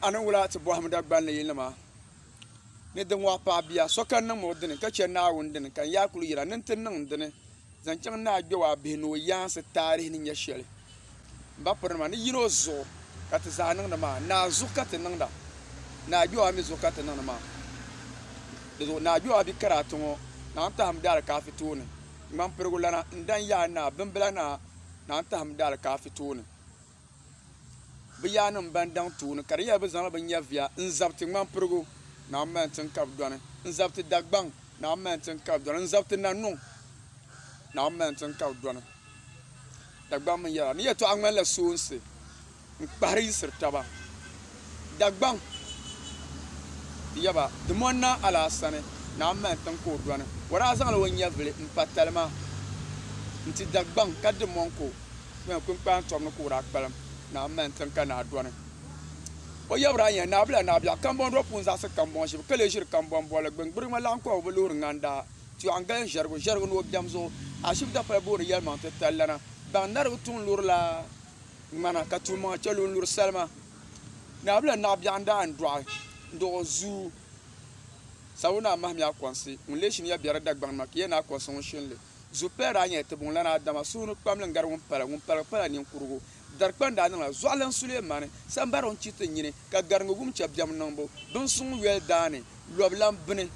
A ni wula ti bɔhimi Dagbanli yilinima ni din waɣa paɣi bia, sokam niŋmi o dini ka chɛ Naawuni dini ka n yaa kuli yɛra ni n ti niŋ n dini zaŋ chaŋ Naa Gbewaa bihi ni o yaansi taarihi ni nyɛ shɛli. M ba pirinima ni yino zuɣu ka ti zaa niŋdi maa, Naa zuɣu ka ti niŋda, Naa Gbewaa mi zuɣu ka ti niŋdi maa. Di zuɣu Naa Gbewaa bi karaati ŋɔ Naa n-tahim daalikaafi tooni, ŋmanpirigu lana n-dan yaa Naa bimbila Naa, Naa n-tahim daalikaafi tooni. Bɛ yaanima ban daŋ tooni ka di nyɛla bɛ zaŋla bɛ nyɛviya n-zabiti ŋmampirigu Naawuni mali n-tiŋ ka bɛ dɔni, n-zabiti Dagbaŋ Naawuni mali n-tiŋ ka bɛ dɔni, n-zabiti Nanuŋ Naawuni mali n-tiŋ ka bɛ dɔni. Dagbaŋ mini yɛra ni yɛtɔɣa ŋmanila soonsi n-kpahiri yiɣisiri taba. Dagbaŋ ti yaba Dimɔnnaa Alaasani Naawuni mali n-tiŋ ka o dɔni. O daa zaŋla o nyɛvili m-pa talima n-ti Dagbaŋ ka Dimɔŋ ka o. Kpɛŋ kpiŋkpaan tɔbu ni ka o daa kpalim Naa mali tiŋ ka naa dɔni. O yab daa nyɛla Naabila Naabiɛɣu Kambɔŋ puuni zaɣisi Kambɔŋ ʒibu ka lee ʒiri Kambɔŋ bolli gbiŋgbirigima laɣim kɔhigu bi luhiri ŋandaa Tiɔɣu n-galim ʒɛrigu ʒɛrigu ni o biɛm zuɣu Ashibiti dapala booni yɛlimaŋ ti tali lana Baŋ narigu tuŋ lurila ŋmana ka tuumaŋa chɛ lu n-luri salima Naabila Naɣibiɛɣu n-daa n-dɔɣi n-dɔɣi o zuu Sabu Naa Mahimi Akɔnsi ŋun lee shini ya biɛri Dagbaŋ nima ka ya Naa Akɔnsi ŋun shini li. Zupaya daa nyɛla tibuŋlana Adama suhu ni kpamli n-gari ŋun pala, ŋun paligi pala ninkurugu. Darikpani daa niŋla Zɔɣulan Sulemani, sambari o n-chi ti nyini, ka gariŋgi wum chɛ biɛm niŋbu, binsuŋ yoli daani, lɔbilan bini.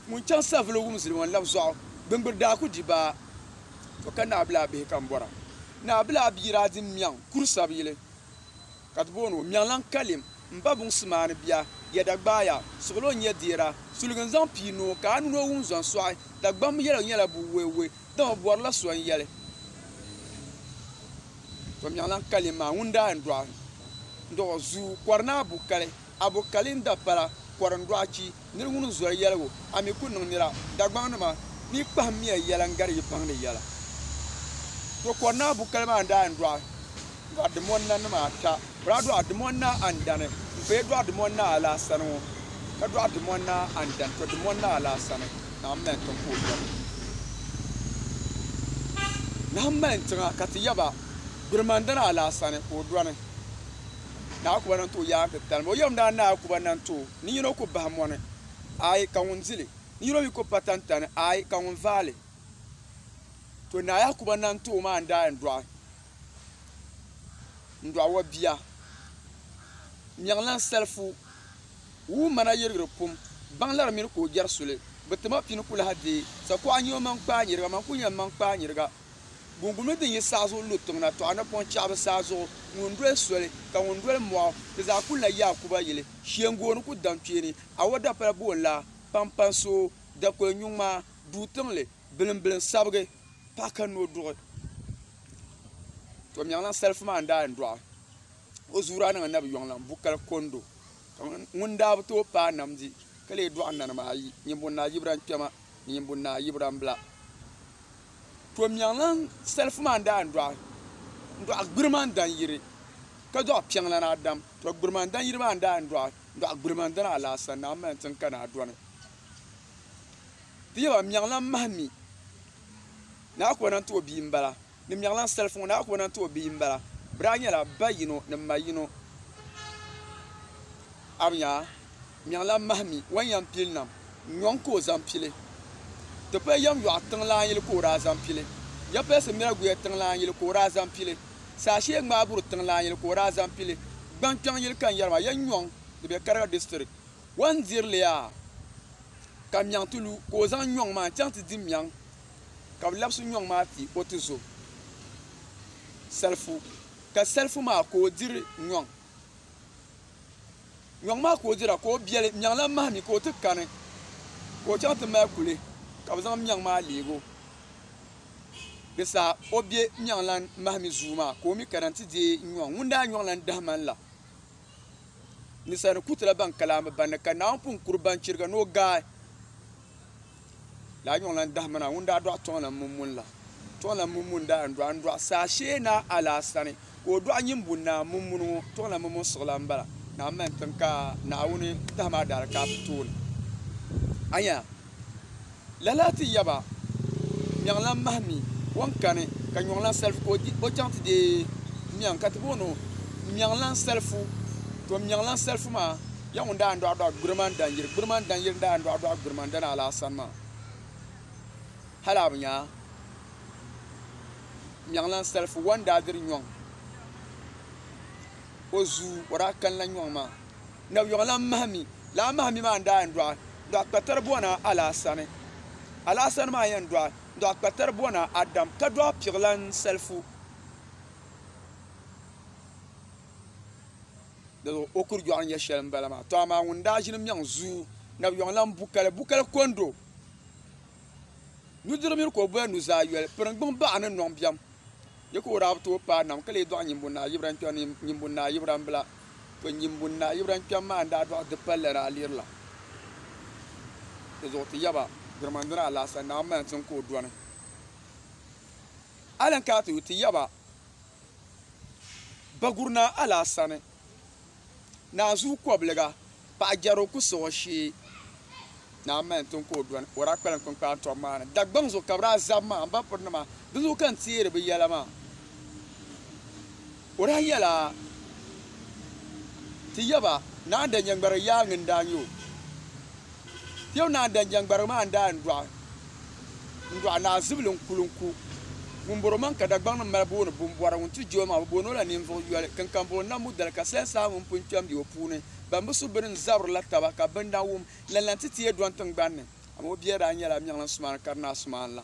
Ŋun chaŋ savili wum zilima n-labi zɔɣu, gbiŋgbiri daa ku di baa. To ka Naabilaa bihi ka m bɔra. Naabilaa bia daa di miɛŋ kuri sabiyili. Ka ti booni o Miɛŋlan Kalim, m ba buŋsi maani bia, yɛda gbaaya, suɣilo n-nyɛ deera, suligi n-zaŋ pii noo ka a nini o wum zɔn sɔɣi, Dagbamb yɛla nyɛla bu wɛiwɛi, dama bɛ bɔrila so n-yɛli. To Miɛŋlan Kalim maa ŋun daa yɛn dɔɣi n-dɔɣi o zuu kɔri ni Abukali, Abukali n-da pala kɔri n-dɔɣi chi, nir ŋuni n-zɔri yɛligu, a mi ku niŋ nira, Dagbaŋnima, ni yi kpahim miya yɛla n-gari yi baŋdi yɛla. To kɔri ni Abukali maa n-daa yɛn dɔɣi dɔɣi Dimɔnna nima ata. Bɛ daa dɔɣi Dimɔnna Andani m-paya dɔɣi Dimɔnna Alaasani ŋɔ, ka dɔɣi Dimɔnna Andani. To Dimɔnna Alaasani Naawuni mali n-tiŋ ka o dɔni. Nahu mali n-tiŋa ka ti yaba Gburimandana Alaasani ka o dɔni. Naa Akuba Nantoo yaanti tali. O yɛm daa Naa Akuba Nantoo ni yino ku bahi mɔni, aai, ka ŋun di li. Ni yino mi ku pa tantani, aai, ka ŋun vaai li. To Naa Yakuba Nantoo maa n-daa yɛn dɔɣi n-dɔɣi o bia Miɛŋlan Salifu wuu mana yirigiri pum baŋ lari mini ka o jɛri suli. Bɛ ti ma pini ku lahi deei sakuɣa n-nyɛ o maŋ kpaai nyiriga, man ku nyɛ m maŋ kpaai nyiriga. Gungumli din yi saa zuɣu lu tiŋ na, tɔɣa napɔŋ chaɣibu saa zuɣu, ŋun doli soli ka ŋun doli mɔɣu, di zaa kulila Yaakuba yili. Sheengooni ku daŋ kpeeni, Awa dapala booni la Pampansoo, dakoli nyuŋmaa, duu tiŋli, bilimbilim sabigi, paɣa ka ni o duɣi. To Miɛŋlan salifu maa n-daa yɛn dɔɣi o zuura niŋ Anabi Yɔŋlan Bukali Kondo, ka ŋun daa bi tooi paai namdi ka lee dɔɣi nanima ayi, Nyimbunnaa Yibran kpɛma ni Nyimbunnaa Yibran bila. To Miɛŋlan salifu maa n-daa yɛn dɔɣi n-dɔɣi Gbirimandan yiri ka dɔɣi Piɛŋlan Adam. To Gbirimandan yiri maa n-daa yɛn dɔɣi n-dɔɣi Gbirimandan Alaasan Naa mali tiŋ ka naa dɔni. Ti yaba Miɛŋlan Mahimi Naa Kuba Nantoo bia m-bala ni Miɛŋlan salifu ŋɔ Naa Kuba Nantoo bia m-bala. Bɛ daa nyɛla ba yino ni ma yino. A bi nya a? Miɛŋlan Mahimi o ni yɛn pili nam, nyɔŋ ka o zaŋ pili. Ti pali yɛm yɔɣu tiŋlaan yili ka o daa zaŋ pili. Yapalisi mira guya tiŋlaan yili ka o daa zaŋ pili. Saashee ŋmaaburi tiŋlaan yili ka o daa zaŋ pili. Gbaŋkpɛŋ yili ka n yɛri maa, ya nyɔŋ di be Kariga District. O ni diri li yaa ka miɛŋ ti lu ka o zaŋ nyɔŋ maa n-chaŋ ti di miɛŋ ka bɛ labisi nyɔŋ maa ti o ti zo salifu ka salifu maa ka o diri nyɔŋ. Nyɔŋ maa ka o dira ka o biɛli miɛŋ lan mahimi ka o ti kani ka o chaŋ ti mali kuli ka bɛ zaŋ miɛŋ maa leegi o. Di saha o be miɛŋ lan mahimi zuu maa ka o mi kana nti deei nyɔŋ. Ŋun daa nyɔŋ lan dahimani la ninsal ni ku tila ban ka laamba banni ka Naawuni pun kuri ban chiriga ni o gaai. Lala nyɔŋlan dahimana ŋun daa dɔɣi Tɔŋlan Mummuni la. Tɔŋlan Mummuni daa yɛn dɔɣi n-dɔɣi Saashee Naa Alaasani ka o dɔɣi Nyimbu Naa Mummuni ŋɔ. Tɔŋlan Mummuni siɣila m-bala. Naa mali tiŋ ka Naawuni tahi maa daalikaati tooni. A nya? Lala ti yaba Miɛŋlan Mahimi o ni kani ka Nyɔŋlan Salifu ka o chaŋ ti deei Miɛŋ ka ti booni o Miɛŋlan Salifu. To Miɛŋlan salifu maa ya ŋun daa n-dɔɣi dɔɣi Gbiriman Danyiri. Gbiriman Danyiri n-daa n-dɔɣi dɔɣi Gbiriman Dana Alaasani maa. Hali a bi nya a? Miɛŋlan salifu wa n-daa diri nyɔŋ. O zuu o daa kanila nyɔŋ maa. Nabiyɔŋlan Mahimi. Lala Mahimi maa n-daa n-dɔɣi dɔɣi Kpatari Bɔnaa Alaasani. Alaasani maa yɛn dɔɣi dɔɣi Kpatari Bɔnaa Adam ka dɔɣi Piɣilan Salifu. Di zuɣu o kuri yɔɣu ni nyɛ shɛli n-bala maa. Tɔ amaa ŋun daa ʒini Miɛŋ zuu Nabiyɔŋlan Bukali, Bukali Kondo nudirigu mini ka o boli nuzaa yoli, piringbiŋ baɣa ni nɔŋ biɛm di ka o daa bi tooi paai nam ka lee dɔɣi Nyimbo Naa Yibrankpɛm ni Nyimbo Naa Yibranbila. To Nyimbo Naa Yibrankpɛm maa n-daa dɔɣi Dipalli ni Alirila. Di zuɣu ti yaba Girimandina Alaasa Naawuni mali n-tiŋ ka o dɔni. Hali n-kana ti yu ti yaba Bagurinaa Alaasani, naanzuu kɔbiliga, paɣa jɛrigu ku siɣi o shee, naa mali n-tiŋ ka o dɔni, o daa kpalim kpiŋkpaan tɔbu maa ni. Dagbaŋ zuɣu ka bɛ daa zabi maa, m ba pirinima, dinzuɣu ka n teeri bɛ yɛla maa. O daa nyɛla ti yaba Naa Danjɛŋgbarigu yaaŋa n-daa nyɛ o. Ti yaba Naa Danjɛŋgbarigu maa n-daa yɛn dɔɣi n-dɔɣi Naa Zibili Nkulunku ŋun bɔri o maŋ ka Dagbaŋ nim mali booni Bumbɔra ŋun ti je o maŋ bɛ booni o la ninvuɣ yoli kinkambuɣili nambu dali ka salinsaa ŋun pun kpɛm be o puuni ban bi su bini n-zabirila taba ka bindan wum lan lan ti teei dɔni tiŋgbani ni amaa o bia daa nyɛla Miɛŋlan Sumaani Karinaa Sumaan la.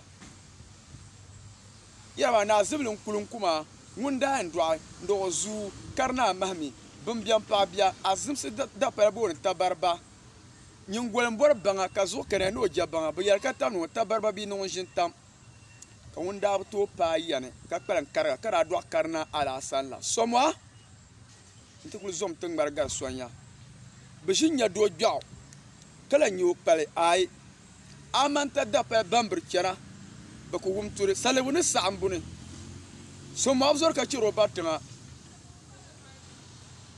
Yɛla maa Naa Zibili Nkulunku maa ŋun daa yɛn dɔɣi n-dɔɣi o zuu Karinaa Mahimi Bimbiɛm paɣa bia Azimsi dapala booni Tabariba Nyingoli m-bɔri baŋa ka zuɣu kanaya ni o je baŋa. Bɛ yɛli ka tam ni ŋɔ tabariba bia ni ŋun ʒini tam ka ŋun daa bi tooi paai ya ni ka kpalim kariga ka daa dɔɣi karina Alaasan la. Sɔmɔa nti kuli zom ti ŋmari gari sonya. Bɛ ʒi n-nya doo gbɛɣu ka lahi nya o kpali. Aai! Amanta dapali bambiri chana bɛ ku wum turi salibu ni saɣimbu ni. Sɔmɔa bi zɔri ka chɛri o ba tiŋa.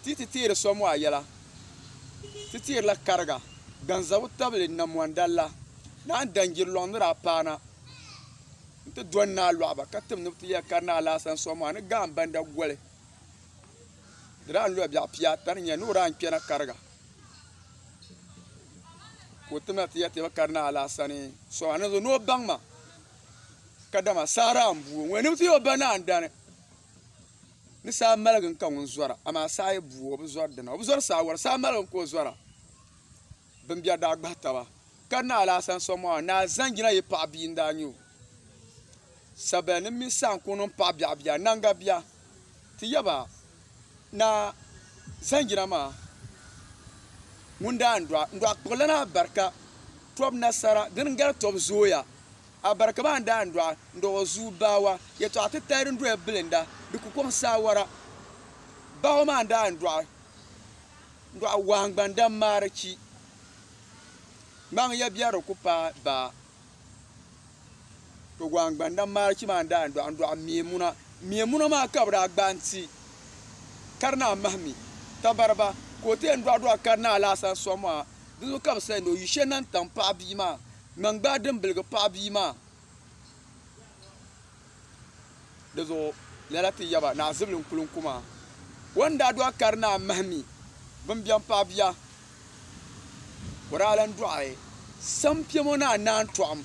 Ti ti teeri Sɔmɔa yɛla. Ti teerila kariga ganzabu tabili namɔndal la naan danjiri lɔŋ ni daa paana nti dɔni naa lɔɣiba ka tim ni bɛ ti yɛli kari naa Alaasan Sɔmɔa ni gaam banda goli di daa n-lɔhi biɛɣu 40 ni nya ni o daa n-kpɛna kariga ka o timna ti yɛli ti ba kari naa Alaasani Sɔmɔa ni ni o baŋ ma kadama saa daa m-buo ŋɔ ni bɛ ti yɛli o ba naa n-dani Ni saa maligim ka ŋun zɔra, amaa saa yi buo o bi zɔri dina. O bi zɔri saawara, saa maligim ka o zɔra. Bimbiɛri daa gbahi taba ka Naa Alaasan Sɔmɔɣu, Naa Zanjina yi paɣa bia n-daa nyɛ o. Sabalinim mini Saankuŋnim paɣa biɛɣu bia, Nanga bia. Ti yaba Naa Zanjina maa ŋun daa n-dɔɣi, n-dɔɣi Kpuɣilana Abarika, tɔbu nasara din gari tɔbu zooya. Abarika maa n-daa n-dɔɣi n-dɔɣi o zuu Baawa yɛtɔɣa titali din doya bilinda di ku kɔŋ saawara. Baawa maa n-daa n-dɔɣi n-dɔɣi Waangbandan Maarichi. Ŋmaŋ ya biɛri di ku paai baa. To Waangbandan Maarichi maa n-daa n-dɔɣi n-dɔɣi Miemuna. Miemuna maa ka bɛ daa gbaai n-ti Karinaa Mahimi Tabariba ka o ti yɛn dɔɣi dɔɣi Karinaa Alaasan Sɔmɔa. Dinzuɣu ka bɛ sayi ni o yi she Nantaŋ paɣa bia maa. Ŋmaŋgbaa din biligi paɣa bia maa di zuɣu lala ti yaba Naa Zibili n-kuli n-ku maa. O ni daa dɔɣi kari Naa Mahimi Bimbiɛm paɣa bia o daa lan dɔɣi Sampiɛmo Naa Naantɔɣim.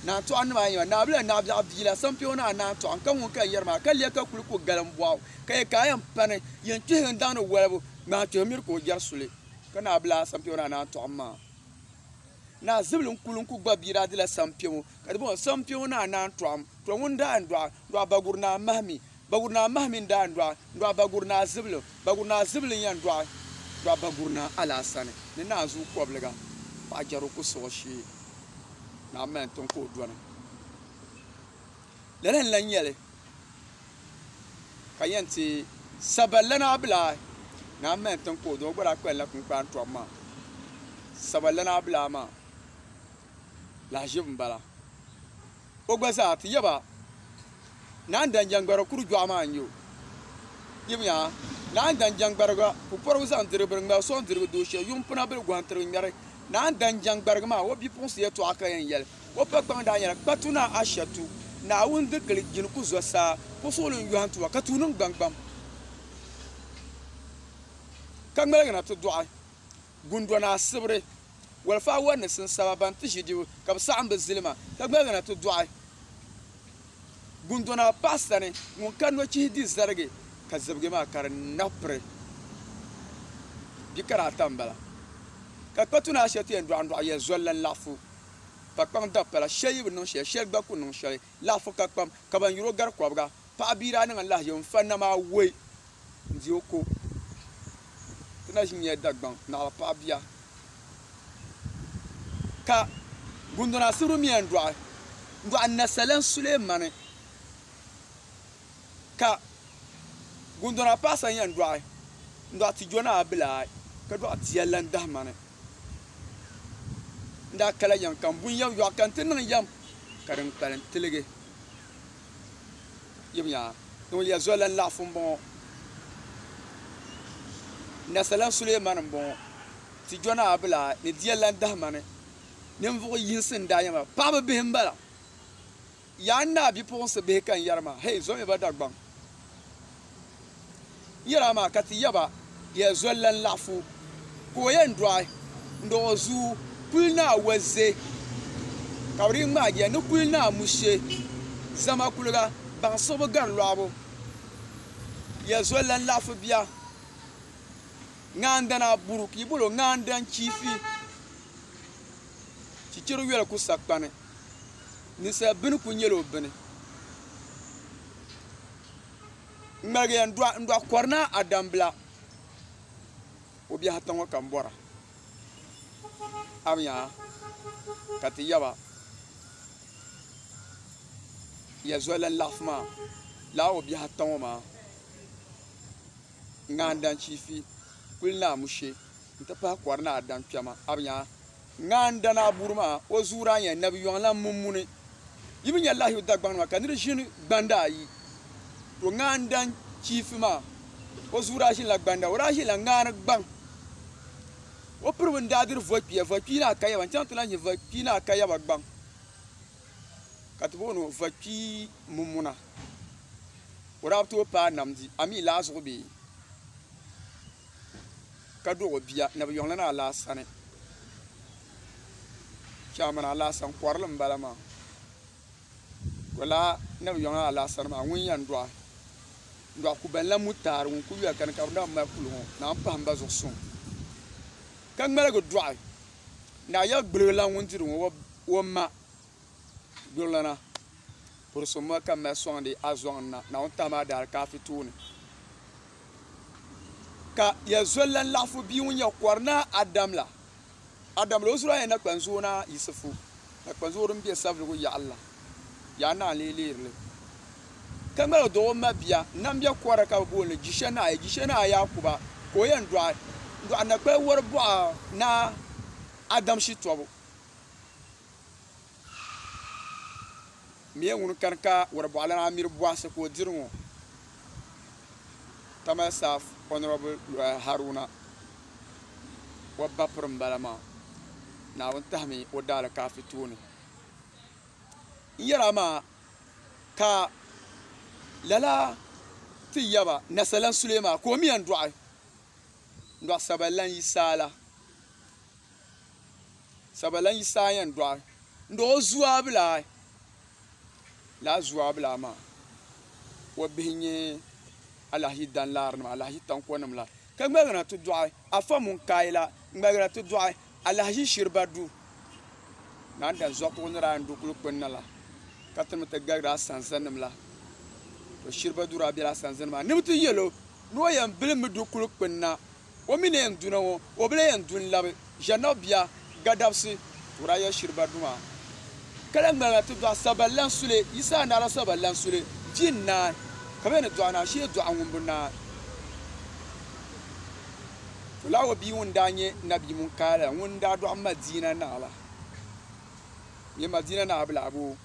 Naantɔɣim nima ayi maa, Naabila Naɣibiɛɣu bia la Sampiɛmo Naa Naantɔɣim ka ŋun ka n yɛri maa ka lee ka kuli ku galim bɔɣu ka yɛ ka a yɛn pani yɛn kpihigi n daŋdi walibu ŋmaai kpihim miri ka o jɛri suli ka Naabila Sampiɛmo Naa Naantɔɣim maa. Naa Zibili n-kuli n-ku gba bia daa dila Sampiɛmo ka di bɔŋɔ Sampiɛmo Naa Naantɔɣim tɔ ŋun daa n-dɔɣi n-dɔɣi Baguri Naa Mahimi Baguri Naa Mahimi n-daa n-dɔɣi n-dɔɣi Baguri Naa Zibili Baguri Naa Zibili n-yɛn dɔɣi n-dɔɣi Baguri Naa Alaasani ni naanzuu kɔbiliga paɣa jɛrigu ku siɣi o shee Naa mali n-tiŋ ka o dɔni lala n-lan nyɛ li ka yɛn ti Sabalana Abilaa Naa mali n-tiŋ ka o dɔni o gba daa kpalimla kpiŋkpaan tɔbu maa Sabalana Abilaa maa lahiʒibu m-bala o gba zaa ti yaba Naa N-dan Jɛŋgbariga kuri jɔɣu maa n-nyɛ o yi bi nya Naa N-dan Jɛŋgbariga pupɔrigu zaŋ dirigu bini ŋmɛri sɔŋ dirigu dooshee yuŋ pina bili gɔhi n-tirigi ŋmɛri Naa N-dan Jɛŋgbariga maa o bipuɣinsi yɛltɔɣa ka yɛn yɛli O pa kpaŋ daa nyɛla Kpatu Naa Ashatu, Naawuni dikili jini ku zo saa, ku suɣili n-yɔhi n-tuba ka tuui niŋ gbaŋgbaŋ. Ka ŋmaligina ti dɔɣi Gundɔnaa Sibiri, Walifaa wari ni sinsaba ban ti ʒi dibu ka bɛ saɣim bɛ zilima, ka ŋmaligina ti dɔɣi Gundɔnaa paɣa sani ŋun ka nɔchihi di zarigi ka zibigi maa ka di nabi piri. Bi kara ata m-bala. Ka Kpatunaa shɛli ti yɛn dɔɣi n-dɔɣi ya zoli la n-laɣifu pa kpaŋ dapala shɛli yi bi niŋ shɛli, shɛli gba ku niŋ shɛli. Laɣifu ka kpam ka ban yuri o gari kɔbiga. Paɣa bia daa niŋ n-lahi n-fa nam awɔi n-di o ko. Ti na ʒi n-nyɛla Dagbaŋ naɣila paɣa bia. Ka Gundona Asibiri mi yɛn dɔɣi n-dɔɣi Nasalan Suleemani. Ka Gundona Paɣasani yɛn dɔɣi n-dɔɣi Tijɔnaa Abilaai ka dɔɣi Dialan Dahimani. N daa kala yɛm ka m bun yɛm yɔɣu ka n ti niŋ yɛm ka din kpalim tiligi. Yi bi nya ni ŋun yɛli zoli lan laɣifu m-bɔŋɔ, Nasalan Suleemani m-bɔŋɔ, Tijɔnaa Abilaai ni Dialan Dahimani ninvuɣ yinsi n-daa nyɛ ba. Paɣiba bihi m-bala. Yaa n naa bipuɣinsi bihi ka n yɛri maa, hei, zomi ba Dagbaŋ. N yɛri a maa ka ti ya ba yɛli zoli lan laɣifu ka o yɛn dɔɣi n-dɔɣ o zuu kuli naa Waze ka bɛ dii ŋmaagi ya ni kuli naa Mushe zama kuliga baŋsibu gari lɔɣibu. Yɛli zoli lan laɣifu bia Ŋaandana Aburu ka yi boli o Ŋaandan Chiifi Chichiri yoli ku sakpani. Ninsal bini ku nyɛla o bini. N ŋmaligiya n dɔɣi Kɔrinaa Adambila o bihi ata ŋɔ ka n bɔra. A bi nya ka ti yaba ya zoli lan laɣifu maa lala o bihi ata ŋɔ maa Ŋaandan Chiifi, Kuli Naa Mushe nti pahi Kɔrinaa Adam kpɛma. A bi nya Ŋaandana Aburu maa, o zuɣu daa nyɛla Nabi Yɔŋlan Mummuni. Yi bi nya Lahiyu Dagbaŋnima ka nir ʒini gbanda ayi. To Ŋaandan Chiifi maa, o zuɣu daa ʒinila gbanda, o daa ʒinila ŋaani gbaŋ. O piribu n-daa diri Vokpiya, Vokpii ni Akayaba n-chaŋ ti lahi ʒi Vokpii ni Akayaba gbaŋ ka ti booni o Vokpii Mummuna. O daa bi tooi paai namdi, amii laa zuɣu bee? Ka dɔɣi o bia Nabi Yɔŋlana Alaasani. Chaamana Alaasan kɔrili m-bala maa. To lala Nabi Yɔŋlana Alaasani maa ŋun yɛn dɔɣi n-dɔɣi Kubanla Mutaari ŋun kuli yuya kani ka bɛ na bi mali kuli ŋɔ Naawuni pahim ba zuɣu suŋ ka ŋmaligi dɔɣi Naa Yɛligbuligi ŋun diri ŋɔ o ma Gbuɣilana, purisimma ka mali sɔŋdi a zɔŋ na, Naawuni tahi ma a daalikaafi tooni. Ka ya zoli lan laɣifu bia ŋun nyɛ Kɔri Naa Adam la. Adam la o zuɣu daa nyɛ Nakpanzuo Naa Yisifu, Nakpanzuo din be Savelugu yaɣili la. Yaa naa n-lee leeri li. Ka ŋmaligi dɔɣi o mabia Nambia Kɔri ka bɛ booni li Jisha Naa Jisha Naa Yaakuba ka o yɛn dɔɣi n-dɔɣi Nakpali Wɔribɔɣu Naa Adam Shitɔbu. Mia ŋuni kani ka wɔribɔɣulana Amir Bɔhisi ka o diri ŋɔ Tamale South Honourable Haruna o ba piri m-bala maa Naawuni tahimi o daalikaafi tooni n yɛri a maa ka lala ti yaba Nasalan Sule maa ka o mi yɛn dɔɣi n-dɔɣi Sabalan Yisaala. Sabalan Yisaa yɛn dɔɣi n-dɔɣi o zuabilaa. Lala zuabilaa maa o bihi n-nyɛ alahichi danlaarinima alahichi taŋkɔnima la ka ŋmaligina ti dɔɣi Afa Munkaila n-ŋmaligina ti dɔɣi alahichi Shiribadu. Naa Dan Zɔkuɣu ni daa yɛn du kuli kpini na la ka ti mi ti galigiri asanzanima la. To Shiribadu daa bela asanzanima maa ni ni bɛ ti yɛl o ni o yɛn bilimmi du kuli kpini na. O mi ni yɛn duna ŋɔ, o bi lahi yɛn du n-labi Ʒɛnab bia Gadabsi, ka o daa yɛli Shiriba du maa. Ka lahi ŋmaligi na ti dɔɣi Sabalan Sule, Yisa naɣila Sabalan Sule bia n-naai, ka bɛ ni dɔɣi naa shee dɔɣi ŋun bi naai. To lala o bia ŋun daa nyɛ Nabi Munkaila la, ŋun n-daa dɔɣi Madina naa la. Nyɛ Madina naa Abilabo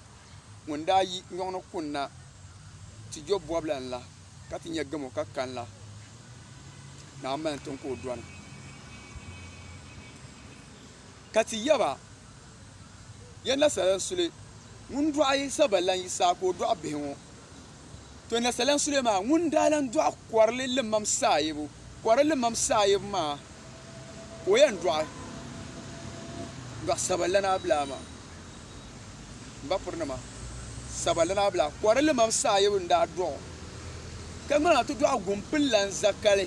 ŋun daa yi nyɔŋ ni kunna ti jo bɔbilan la ka ti nya gamo ka kani la, Naawuni mali n-tiŋ ka o dɔni. Ka ti yaba, Ya Nasalan Sule ŋun dɔɣi Sabalan Yisaa ka o dɔɣi bihi ŋɔ. To Nasalan Sule maa ŋun daa lan dɔɣi kɔrili Limam Saayibu. Kɔrili mam Saayib maa ka o yɛn dɔɣi dɔɣi Sabalana Abilaa maa. M ba pirinima, Sabalana Abilaa, Kɔrili mam Saayib n-daa dɔɣ o, ka ŋmani ti dɔɣi Gumpililan Zakali.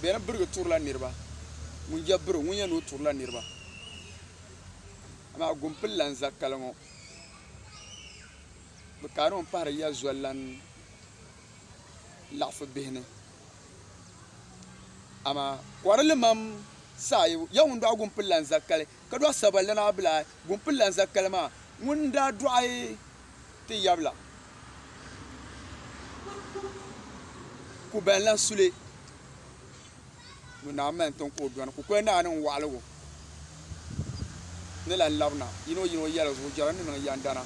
Bɛ ni birigi turila niriba, ŋun je biri ŋun yɛn ni o turila niriba. Amaa Gumpililan Zakali ŋɔ, bɛ kaani o m-pahiri ya Zolilan laɣifu bihi ni. Amaa kɔrili mam Sayibu, ya ŋun dɔɣi Gumpililan Zakali, ka dɔɣi Sabalilana Abilai, Gumpililan Zakali maa ŋun n-daa dɔɣi ti yabila Kubanlan Sule. Ŋun naa mali n-tiŋ ka o dɔni Kukoli Naa ni n-waɣiligu ni lan labina yino yino yɛli zuɣu jɛra ni niŋ yɛndana.